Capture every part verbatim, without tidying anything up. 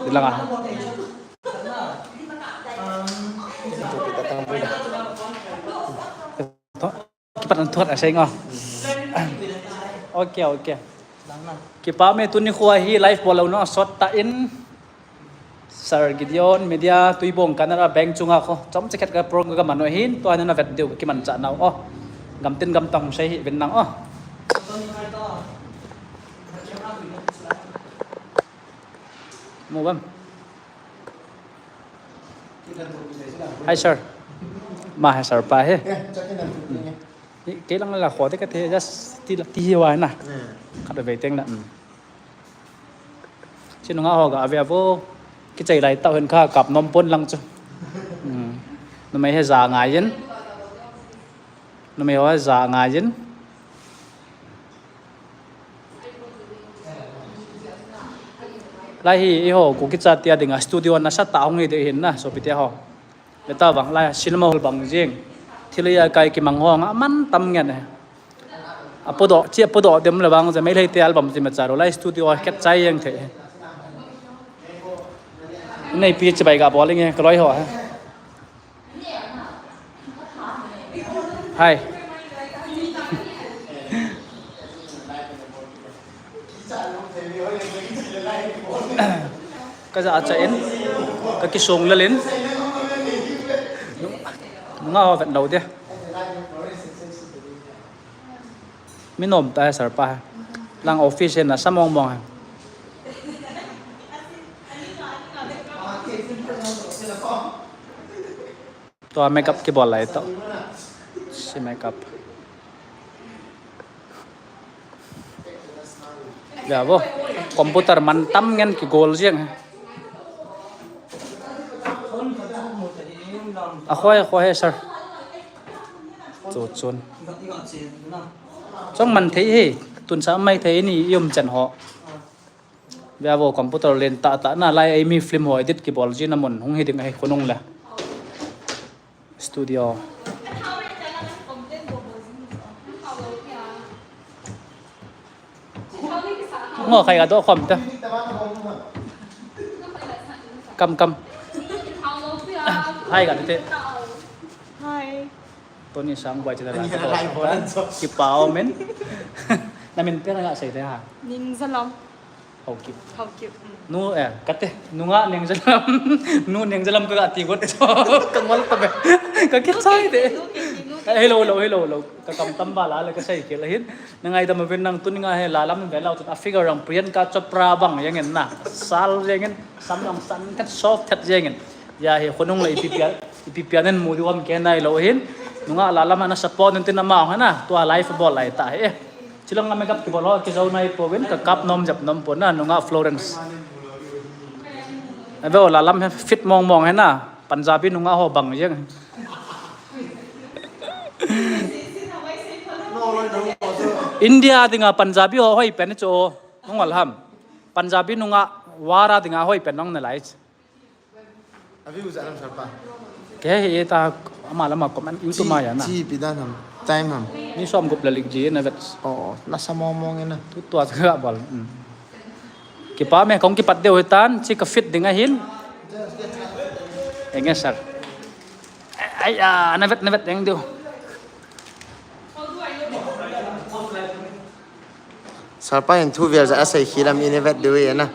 Langa. Kipat an thuat a sei ngo. Okay, okay. Kipa me tuni khu hi live bol lou no sot ta in. Sir Gideon Media, Tuibong, Canara Bank chunga kho. Chomcha khat ka program ka mano hin, tua hin na vet diu ka kimancha nau. Oh. Gamtin gamtang sei hi ven nang oh. Mo bam. Hi sir. Ma hi sir pa hi. Kei lang la kho te ka the just ti la ti hi wa na. Khat ve teng la. Chi nunga ho ga ve vo. Kichai lai tau hin kha kap nom pon lang chu. Numei hi ja ngai in. Numei ho hi ja ngai in. Lai hi eiho Kuki chate a dinga studio nasa tah hung hi ding ahin na, sopite ho. Leta bang lai cinema hall bang jing. Thil a kai kimang ho nga man tam ngen e. Apodoh, chi apodoh dem le bang je Meitei te album ji ma cha lo lai studio a ket chai jeng thei. Nei pi chibai ga bol inge ka loi ho. Hi. Ka ja cha in, ka kisong lel in. Nunga ho vet lo de. Mi nom ta sir pa. Lang office na sa mong mong. Tua makeup kibol lai to. Si makeup. Ya bo. Computer man tam ngen kigol jeng. A khoi, a khoi he sir. Chu chun. Chong man thei he. Tun sa mai thei ni yum chen ho. Via vo computer len tah tah na lai ei mi film ho edit kibol jing na mun hung hi ding ahi khonung le. Studio. Ngo khai ka do khom ta. Kam kam. Hai ka te. Hai. Tony Sang bai chila la. Kipao men. Na min pe na nga sei te ha. Ningzalam. Haokip. Haokip. Nu eh kate nunga Nengzalam. Nu Nengzalam ka ti got. Ka ngol ta be. Ka kichai de. Hello hello hello hello. Ka kam tam ba la le ka sei ke la hin. Na ngaidam uvin nang tuni nga hi lalam ve lau tun a figure ang Priyanka Chopra bang jeng in na. Sal jeng in, sam ang san thet soft thet jeng in. Ya hi khonung le ipi pia, ipi pia nen mu diu ham ke nai lo hin. Nunga lalam ana support nun tin ama hong na. Tua live bol lai ta hi. Chilang a makeup kibol ho kijou nai pouvin ka kap nom jep nom pon na nunga Florence. Ave o lalam hi fit mong mong hi na. Punjabi nunga ho bang jeng. India dinga Punjabi ho hoi pen chu nung alham. Punjabi nunga wara dinga hoi pen nong na lai. Avi uza lam sapa. Ke he ta ama lama comment YouTube ma ya na. Chi pi dan ham. Time ham. Ni som gup la lik ji na vet. Oh, na sa mong mong na. Tu tua ka bol. Kipa me kong kipat deu hitan, chi ka fit ding ahin. Enge sir. Ai a, na vet na vet ding deu. Sir pa hin thu vel ja asei khilam in vet deu e na.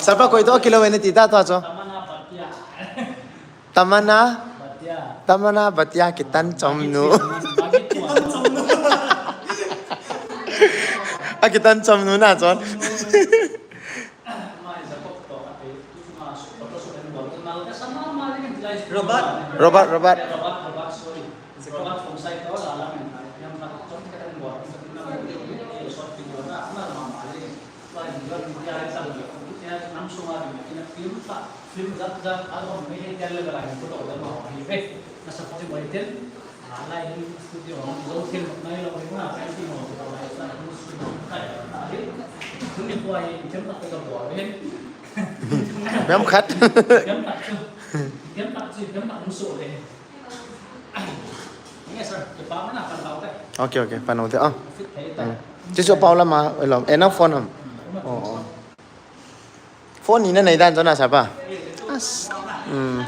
Sapa koi to kilo ene tita to acho. Tamana, Tamana Bhatia kitan chom nu. A kitan chom nu na chon. Robert. Robert, Robert. Lai hin studio hong zo thim nai lo hin na, kai ti hong zo lai sa hin studio kai ta hin. Tuni ko ai thim ta ka bo hin. Bem khat. Bem khat chu. Bem khat chu, bem khat hong so le. Yes, sir. Ke pa na pan lo te. Okay, okay, pan lo te. Ah. Fit thei ta. Hmm. Chu chu pau lama, eh, lo. Eh, na phone ham. Oh, oh. Phone ni na nei dan chu na sa pa. As. Hmm.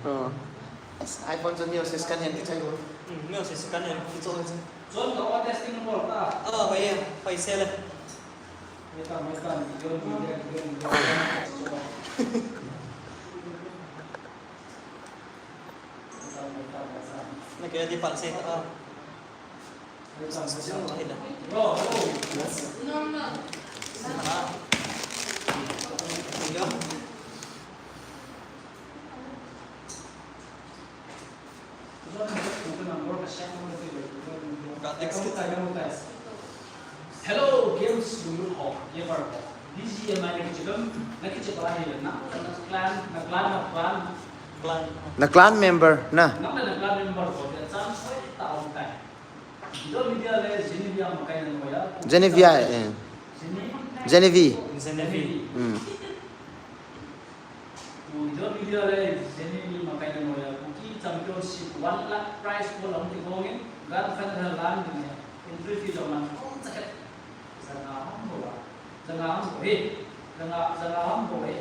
Oh. As, iPhone chu ni o se scan hen ti chai lo. Hmm, ni o se scan hen ti chai lo. John, ka order testing bol ta. Ah, hoi, hoi se le. Mai ta, mai ta, John, John, John, John. Mai ta, mai ta, mai ta. Na kaya di pa se ta. Mai ta, mai ta. Bro, bro. Normal. Ah. Yo. Hello, games sung lut ho, gamer ho. B G M I na kichi bam, na kichi ba hi na, na clan, na clan, na clan. Clan. Na clan member na. Na, na clan member ho, dia chance hoi ta um tai. Video, video le, Genevieve makai na noya. Genevieve, eh. Gene-, Genevieve. Genevieve. Hmm. Video, video le, Genevieve makai na noya. Kuki Championship one lakh prize pool hung kigong in, grand final lan ding e. Entry fee jong man kong chaket. Janga ham bo a. Janga ham bo he. Janga, janga ham bo he.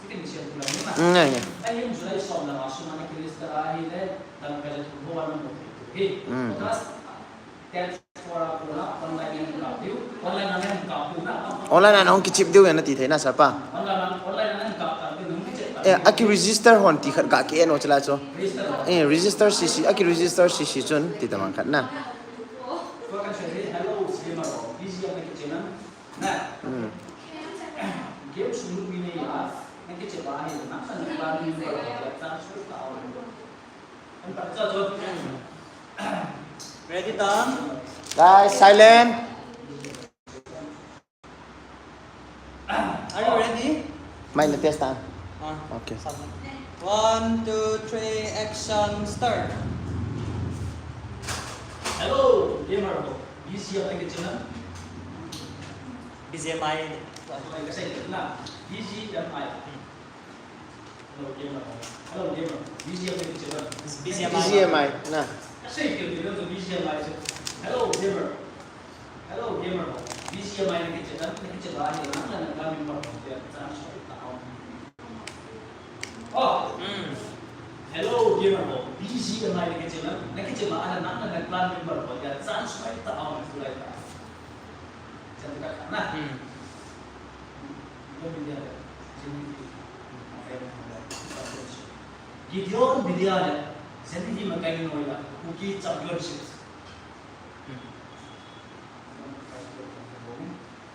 Chicken siam kulam ni ma. Mm, yeah, yeah. Ai, yung July som lang, ah, sum ana kilis ta ahi le, dang ka le thum ho ana mo he. Mm. August, ah, ten for a kona, online ana kap diu, online ana kap diu na. Online ana hung kichip diu na ti thei na sa pa. Online ana, online ana kap diu, hung kichip ta. Eh, aki register hon ti khat ga ki en o chala cho. Register. Eh, register C C, aki register C C chun ti ta mang khat na. Ko kan se hello, si ma ro, busy ana kichip na. Na. Hmm. Game sung lut mi nei a, na kichep a hi, na kan plan ni ba, ya ta su ta o. An ta cha cho. Ready, ta? Guys, silent. Are you ready? Mic na test ta. Ah. Okay. One, two, three, action, start. Hello, gamer ho. B G M I na kichep na. B G M I. Hello, gamer ho. Hello, gamer ho. B G M I na kichep na. B G M I. B G M I na. Hello, gamer. Hello, gamer ho. B G M I na kichep na, na kichep a hi na, na, na, na, member ho. Ya, chance hoi ta o. Oh. Hmm. Hello, gamer ho. B G M I na kichep na, na kichep a na, na, na, na, clan member ho. Ya, chance hoi ta o, tulai ta. Chan ta na. Hmm. Gideon Bidia le Genevieve makai na noya, Kuki Championship. Hmm.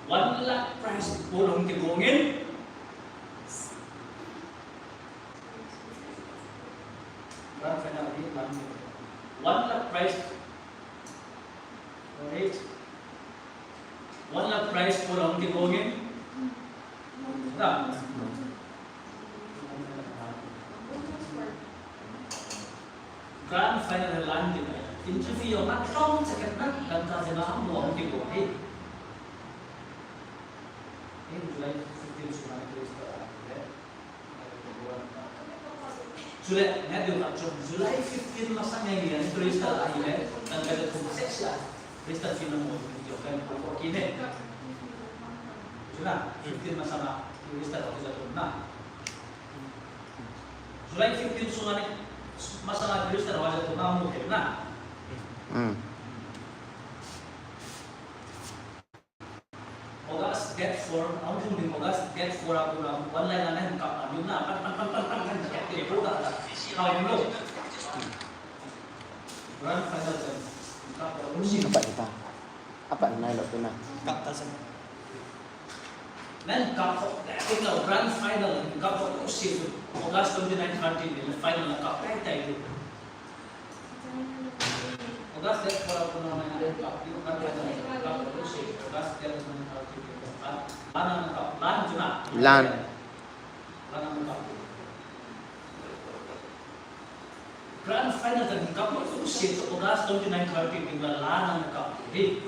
One lakh prize pool hung kigong in. Grand final hi one lakh prize. Alright. One lakh prize pool hung kigong in. Na. Grand final hi lan ding. Entry fee jong athom chaket na, dangka janga ham mo hung kigong hi. Hi July fifteen sunga register a le. Chule, na deu khat chu, July fifteen masang a hi register a hi le, dangka jathum seh seh a register fee na mo, jong kan ko ko kine. Chule, fifteen masang a register a jathum na. July fifteen sunga ni, masang a register a jathum na mo thei na. Hmm. August date four, ahung lhung ding August date four a kona, one lakh ana hin kap ta, mi na, pan, pan, kap te, ko da, da. How you know? Grand final chen. Kap ta, um, si. Apa kita? Apa nai lo tu na? Kap ta chen. Nan kap ta, kita grand final, kap ta, um, si. August twenty-nine, thirty ni, final kap ta, ta itu. Lan. Grand final tah in kap mo, tu se chu August twenty-nine, thirty, tin la la nang kap hi.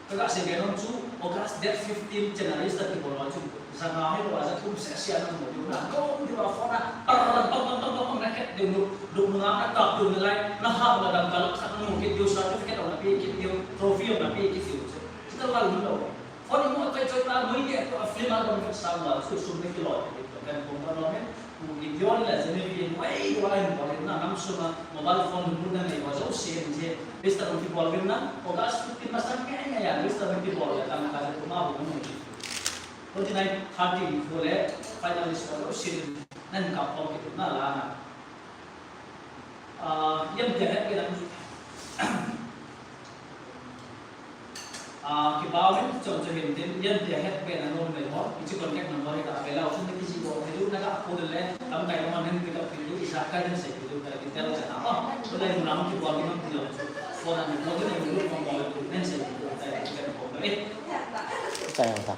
Kaga sei nom chu August date fifteen chan a register kibol chu. Janga hilou a jathum seh seh a nang mo diu na. Ko diu a phone a. Pang, pang, pang, pang, pang, pang, na khet diu nu. Lu nu na kap diu na lai. Na ha na dam kal khat nu kit diu, certificate na pe kit diu. Trophy na pe kit diu. Chu ta la lu lo. Phone mo choi choi ta, noi ke to a film album ka sang la, su sum ne kilo, kan kong ka lo me, ku ki dion la, jene bi, wai, wai, wai, na nam sum a, mobile phone lu na nei, wa jo se, je, register ki bol na, August fifteen masang ke, ya, ya, register ki bol, ya, kan ka, ku ma, bu, no, twenty-nine, thirty, bol, finalist, wa jo se, nan ka, phone ki, na, la, na. Ah, yam tia het pen a, ah, kipa min chom chom hin tin, yam tia het pen a nom nei ho, hiche contact number hi ka ave lau, chun na kijih bol thei diu, na ga phone le, lamkai ma nen pick up thei diu, ijakai nen sei thei diu, ka detail cha na, oh, chule mun a hung kibol ding ham ti jong chu, phone a nen bol ding, nen sei thei diu, ka detail bol ding. Chai ho ta.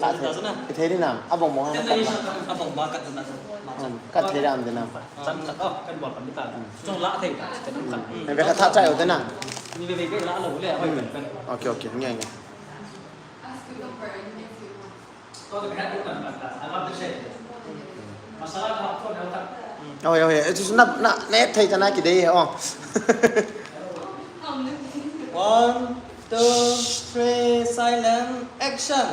La thei, thei ding nam, abang bang na kat la. Abang bang kat na. Hmm, kat thei ding nam. Chan kat, oh, kan bol pan ta. Chong la thei ta, chan kat. Hmm. Ve ka tha chai ho te na. Ni ve ve la lo le, oi, kan, kan. Okay, okay, nge, nge. To the head open pan ta. I want to say. Masala ka hap to na ta. Oi, oi, oi. Chu na, na, na thei ta na ki dei, oh. One, two, three, silent, action.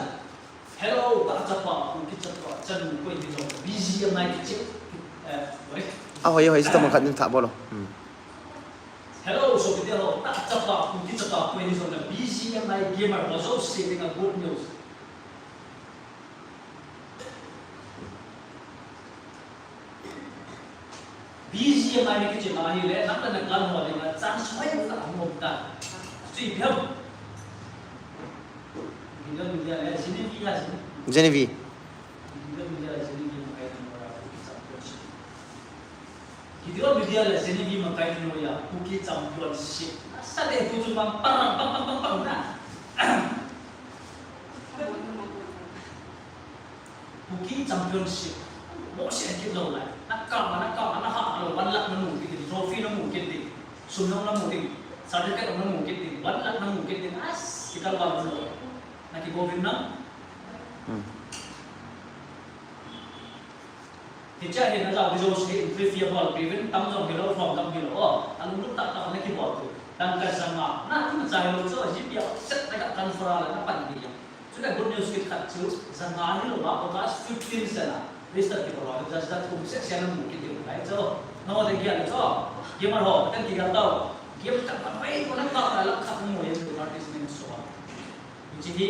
Hello, ta chapa, Kuki chapa, chan koi ni jong, B G M I kiche. Eh, oi. Ah, oi, oi, sita mo khat ning tha bolo. Hmm. Hello, sopite ho, ta chapa, Kuki chapa, koi ni jong, B G M I gamer, wa jo se ding a good news. B G M I ni kiche ma hi le, nam le na clan ho ding a chance hoi ta mo ta. Chui phiam. Gideon Media le, Genevieve la, Genevieve. Genevieve. Gideon Media le, Genevieve makai na mo ra, Kuki championship. Gideon Media le, Genevieve makai na mo ya, Kuki championship. Asa de tu tu pang, pang, pang, pang, pang, pang na. Kuki championship. Mo se kit lou lai. Na kap a, na kap a, na ha lou, one lakh na mu kit ding, trophy na mu kit ding, sum na mu ding, certificate na mu kit ding, one lakh na mu kit ding. As, kita wan lou. Na kibol vin na. Hmm. Hiche hi na jao ding jouse, entry fee abol peh uvin, tam jong hilou, from tam hilou, oh, alunglut tah tah na kibol tu. Dangka janga, na tu na chai lou chu, G P a set na ka transfer a la na pan ding. Chule good news kit khat chu, janga hilou a, August fifteen chan a register kibol a, just that kum seh seh na mu kit ding lai chu. Na ho de kian chu, gamer ho, kan kigal tau. Game khat pan mai ko na ka la khat mu ye advertisement so. Hiche hi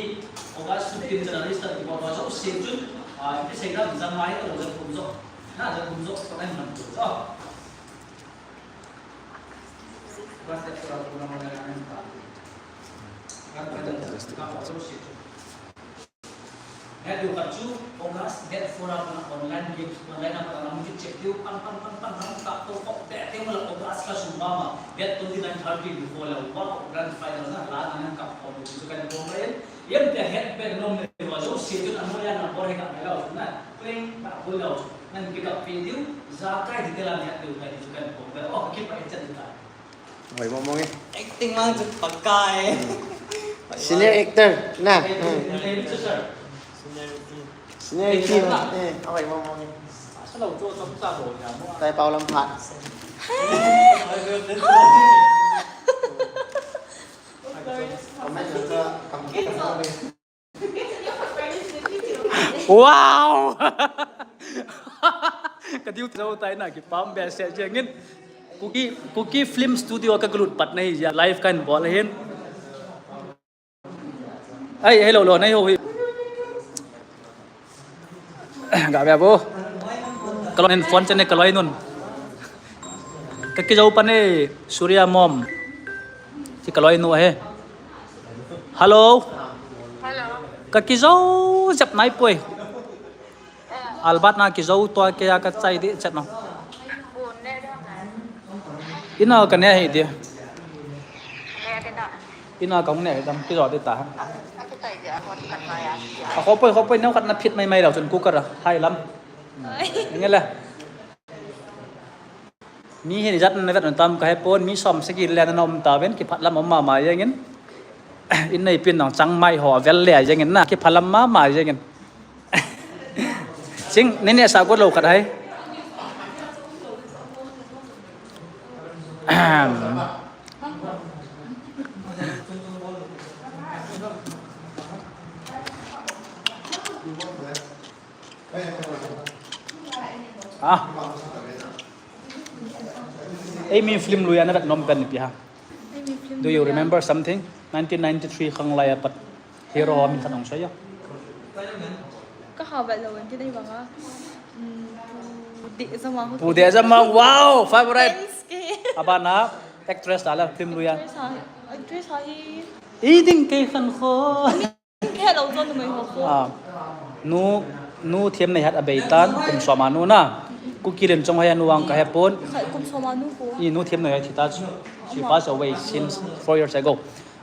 August fifteen chan a register kibol a jouse chun, ah, ipi sei dam, janga hilou, jathum joh. Na jathum joh, ko na man tu joh. August date four a ko na man ta. Kan ka jouse chun. He tu khat chu August date four a ko na online games, online a ko na hung kicheck diu, pan, pan, pan, pan, hung kap to kop, date te mo la August ka sum mama, date twenty-nine, thirty before la, wow, grand final na, la na nang kap ko chu kan bol in. Yam tia het pen nom nei ho jouse chun anoiya number hi ka pe lou na. Peng ka bol lou. Nang pick up peh diu. Ijakai detail a het diu ka ti chu kan bol. Oh, kipa e chan ta. Hoi mong mong e. Acting lang chu pakai. Senior actor na. Seniority. Seniority. Eh, hoi mong mong e. Sa lou chu chu sa bo ya mo. Tai pau lam phat. Wow! Ka diu tau tai na kipam behseh jeng in. Kuki, Kuki Film Studio ka galut pat na hi jeh a live kan bol ahin. Ai, hello, lo, nei ho hi. Ga ve bo. Ka loi in phone chan e, ka loi nun. Ka kijou pan e, Surya mom. Chi ka loi nu ahi. Hello. Hello. Ka kijou jep nai poi. Albert na kijou tua kei a ka chai ding chet nom. Ina ka ne hi ding. Ina ka hung ne hi dam kijou ding ta. A khopoi, khopoi, neo khat na phit mai mai lou chun cooker a hai lam. Ngela. Mi hin ijat na vet na tam kahe pon, mi som sagi le na um ta ven, kiphat lam um mama jengin. In nei pin nong chang mai ho vel le jengin na, kiphat lam mama jengin. Sing, nene sa ko lo khat hai. Ah. Ei, mi film lui a na vet nom pen ipi ham? Ei, mi film Do you lui a. remember something? Nineteen ninety-three khang lai a pat hero ho min khat hung sei a. Ka ha vet lou en ti dei banga. Mm, Pu Dehjamang. Pu Dehjamang, wow, favorite. Thanks ke. Abana actress ta la film lui a. Actress ha, actress ha hi. I ding kei khan kho. Kei lo chon numei ho ko. Ah. Nu, nu Themneihal a bei tan, kum som a nu na. Kuki Len Chonghoi a nu vang kahe pon. Khai kum som a nu ko. I nu Themneihal thi ta chu. She passed away since four years ago.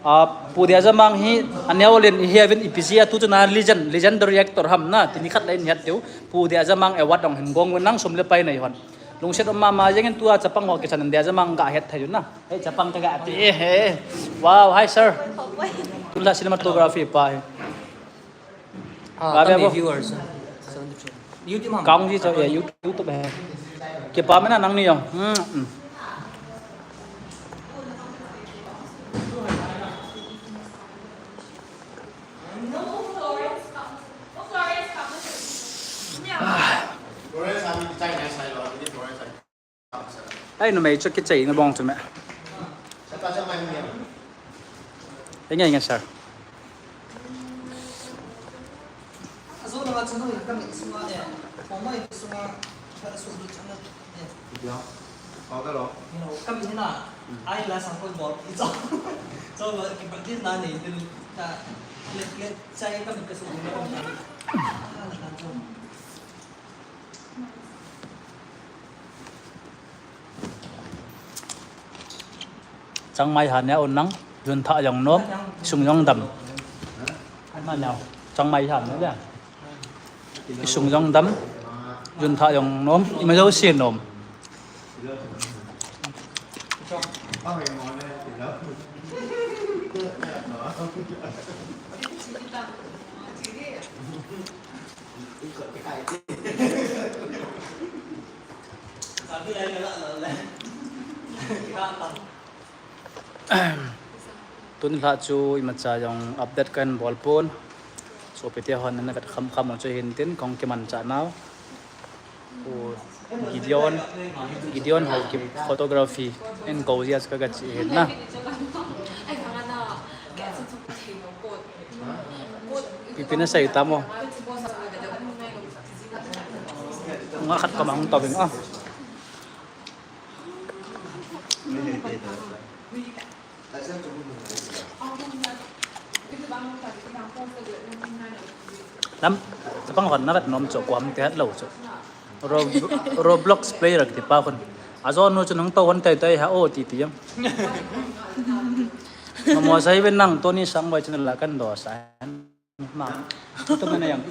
Ah, Pu Dehjamang hi, aneo len i heaven ipi jia tu chun a legend, legendary actor ham na, tini khat la in het diu. Pu Dehjamang award dong hin gong nang sum le pai nei hon. Lungset um mama jengin tua chapang ho kisan Dehjamang ga het thei na. Hei, chapang ka ga ti, eh, eh. Wow, hi, sir. Tun la cinematography pa hi. Ah, Ba be tamni bo. Viewers, ah, seventy-three. YouTube ham. Kong ji cho, eh, YouTube, YouTube he. Kipa mena nangni jong. Hmm, hmm. Ai, numei chu kichai na bong chu me. Enge, enge, sir. Changmai ha neo nang, jun tha jong nom, sung jong dam. Ma neo, changmai ha neo le. Sung jong dam, jun tha jong nom, ima jo si nom. Tuni lha chu imacha jong update kan bol pon. Sopite hon na vet kham kham chu hin tin kong kiman cha nau. Pu Gideon, Gideon Haokip photography in ko jia chu ka ga chi hin na. Pipi na sei ta mo. Nga khat ka mang tau vin a. Lam, chapang hon na vet nom chu, kuam te hat lo chu. Ro-, Roblox player kiti pa khun. A jo nu chu nang to hon tai tai ha o ti ti jam. Mamo sai ven nang Tony Sangboi channel la kan do sa. Ma. Tu mana yang.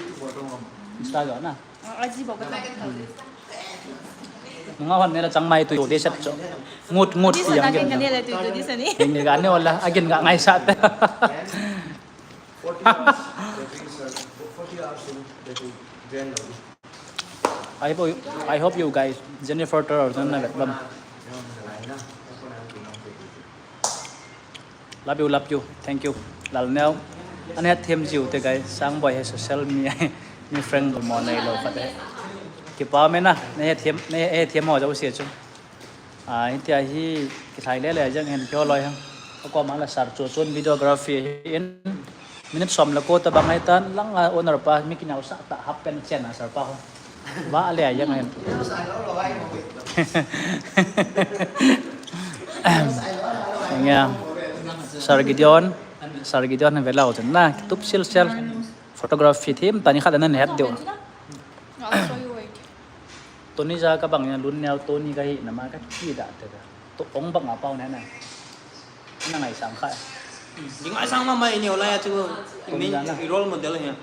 Insta jo na. Ah, aji bok ta. Nga hon ne la chang mai tu de sat cho. Ngut, ngut. This yang one again, again. Kan ne la tu, tu this one. Ni ga ne wala again ga ngai sat. I hope, I hope you guys, Jennifer Turner, na vet bam. Love you, love you. Thank you. Lal neo. Ana hethem jiu te guys. Sangboi he social media. Mi friend mo nei lo khat he. Kipa me na. Na hethem, na hethem ho jo se chu. Ah, hitia hi kithai le le jeng hen kyo loi hang. Ko ma la sar chu chun videography in. Minute som le ko ta bang ai tan lang a owner pa mi kinau sa ta half pen chen a sar pa ho. Va le a yang hen. Nga. Sir Gideon, Sir Gideon ve lau chen na, tup sil sil. Photography team, tani khat na het deu. I'll show you where. Tony ja ka bang ya lun neo Tony ka hi na ma ka ki da te da. To ong bang a pau ne na. Na ngai sang kha. Dingai sang mama ini olai achu. Min role model hi.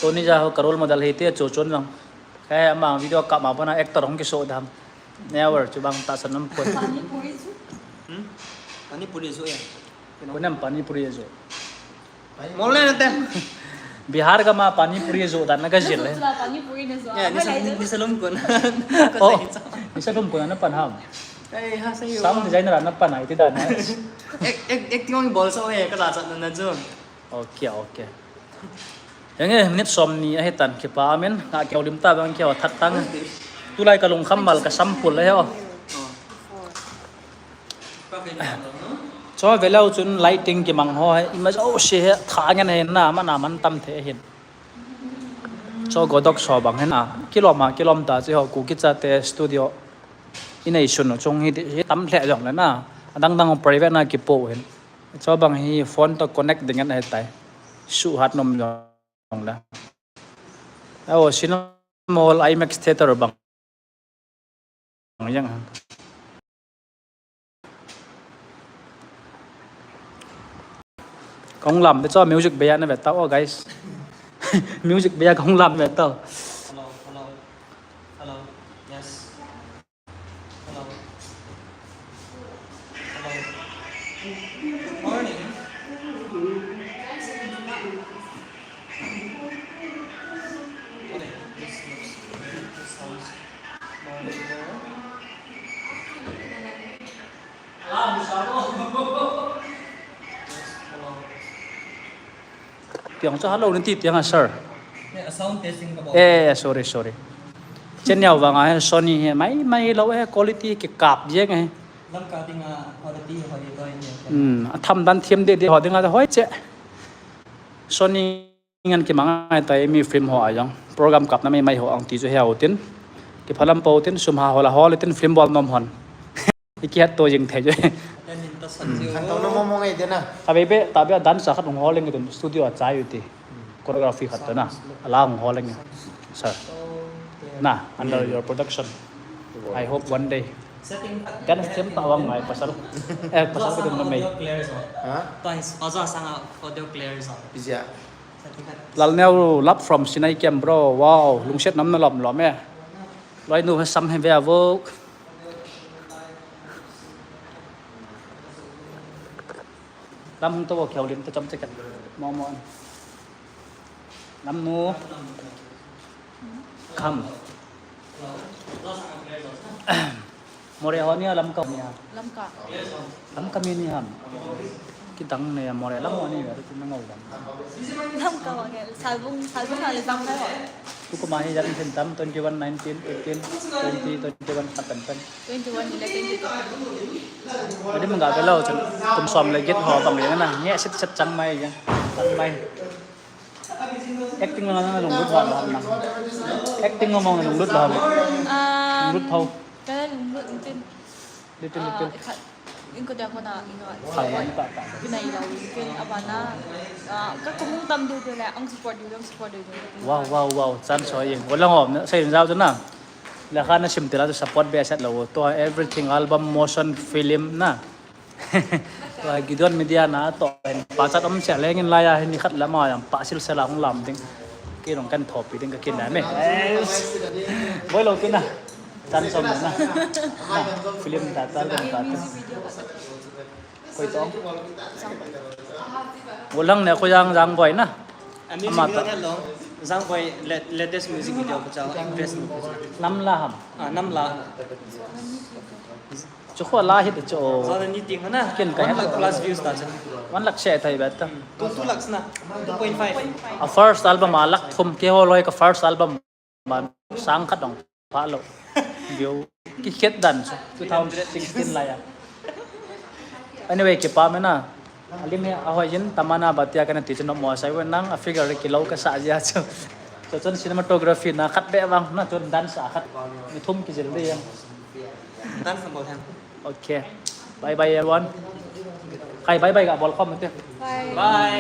Tony Jaa ho ka role model hi te chu chun lang. Kaya ama video kap ma bana actor hong kiso dam. Never chu bang ta sanam ko. Pani puri chu. Hmm? Pani puri chu ya. Kunam pani puri chu. Mol le nate. Bihar ka ma pani puri chu dan na ka jil le. Pani puri ne chu. Ya, ni sa ni sa lum kun. Oh, ni sa lum kun na pan ham. Ai ha sa yo. Sound designer na pan ai ti dan. Ek ek ek ti ong bol so he ka la chat na chu. Okay, okay. Henge, minute som ni ahi tan kipa amen. Nga keu lim ta bang keu that tang. Tulai ka lungkham mal ka sampul le ho. Cho veleu chun lighting kimang ho he. Ima jo se he tha ngen he na mana man tam the hin. Cho godok so bang he na. Kilom a kilom ta chi ho ku kicha te studio. Inei sun chung hi tam hle jong le na. Adang dang private na kipo hin. Cho bang hi phone to connect ding an ahi tai. Su hat nom jong le. Aw, cinema hall IMAX theater bang. Yang. Kong lam te cho music be ya na ve ta o guys. Music be ya kong lam ve ta. Hello, hello, hello. Yes. Hello. Hello. Morning. Okay, this looks good. This sounds more clear. Yes, hello. Tiang chu hello nati tiang a sir. Sound testing ka bol. Eh, sorry, sorry. Chen niau vang a Sony hi mai mai lo eh quality kikap jeng eh. Lamka dinga quality hoi doi ni. Hmm, atham dan thiam de de ho dinga hoi che. Sony ngan kimang ai tai mi film ho a jong. Program kap na mai mai ho ang ti chu he ho tin. Kiphalam po tin sum ha ho la ho le tin film bol nom hon. Ikihat to jing thei jo. Kan to no mo mo ngai de na. Tabe be tabe dance khat hung ho leng tun studio a chai u ti. Choreography khat to na. Ala hung ho leng. Sir. Na under your production. I hope one day. Dance them ta wang ngai pasal. Eh pasal ke dun mai. Ha? Twice. Aza sanga audio clear so. Ija. Lal Neo love from Sinai Camp bro. Wow, lungset nam na lom lom eh. Loi nu he sam he ve avok. Lam hung to keu lim to chom che kat. Mo mo. Lam nu. Kham. Moreh ho ni a Lamka ni a. Lamka. Lamka mi ni ham. Kidang ne Moreh lam ho ni a tu na ngau dam. Lamka ho ni. Salbung, Salbung ha le dam ho. Tu ko ma hi jan thin tam twenty one, nineteen, eighteen, twenty, twenty one khat pen pen. Twenty one ni le twenty two. Adi manga belo chun kum som le get ho bang yang na. Nge sit sit chang mai yang. Chang mai. Acting lang na lunglut ho na. Acting lang mo lunglut ho. Um, lunglut ho. Ka lunglut tin. Little little. Inko dia ko na inga. Khawan ta ta. Pinai lau tin abana. Ka kumung tam de de le ang support de ang support de. Wow wow wow. Chance ho ye. Walang ho. Sa yung zao na. La kha na sim tila to support be set lo. To everything album motion film na. Tua Gideon Media na to en pachat om sia lengin laiya hin ni khat lama yang pa sil sela hung lam ding. Ki rong kan thopi ding ka kin na me. Boi lo kin na. Chan som na. Na, film ta tal dong ta. Koi to. Ulang ne ko yang jang boi na. Ama ta. Jang boi latest music video ko cha impress ni ko cha. Nam la ham. Ah, nam la. Chu kho la hit chu. Zan ni ting na. Ken ka one lakh plus views ta chu. One lakh share thai bet ta. Two, two lakhs na. Two point five. A first album a lakh thum ke ho loi ka first album ma sang khat dong pha lo. View ki khet dan chu two thousand sixteen la ya. Anyway, kipa me na. Alim he a hoi jin Tamana Bhatia kana ti chu no mo sai wen nang a figure ki lo ka sa jia chu. Chu chun cinematography na khat be vang na chun dance a khat. Mi thum ki jil de yang. Dance na bol hen. Okay. Bye bye everyone. Kai bye bye ka bol khom te. Bye. Bye.